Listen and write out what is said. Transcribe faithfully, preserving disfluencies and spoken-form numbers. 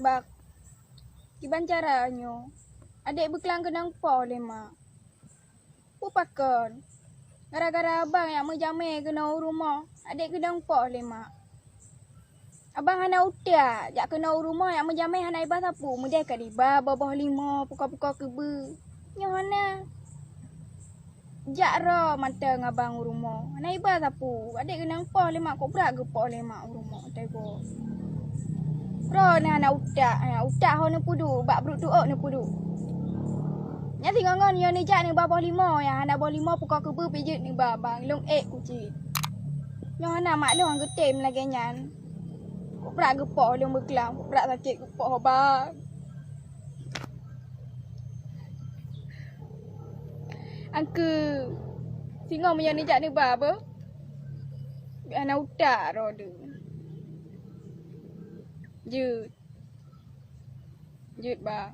Bak, kiban cara nyoe? Adék beuklang keunong poh lé mak. Peue pakon? Gara-gara abang nyang meujamé keunoe u rumoh, adék keunong poh lé mak. Abang hana utak, jak keunoe u rumoh nyang meujamé hana iba sapeue, meudeh ka iba boh-boh limo, pukoe-pukoe keubeue. Nyoe hana. Jak droe mantong abang u rumoh, hana iba sapeue, adék keunong poh lé mak, kok brat geupoh lé mak u rumoh, teugoe. Droeneuh hana utak, hana utak ho neupeuduek, bak brok tuok neupeuduek. Nyan singoh ngon nyoe neujak neuba boh limo, nyang hana boh limo pukoe keubeue pih jeuet neuba bang, lôn ék kucit. Nyoe hana mak lôn geutem lagée nyan. Kok brat geupoh lôn beuklang, kok brat sakét geupoh bang. Angkeu, singoh meunyoe neujak neuba beuh, hana utak droeneuh. Jeuet. Jeuet bang.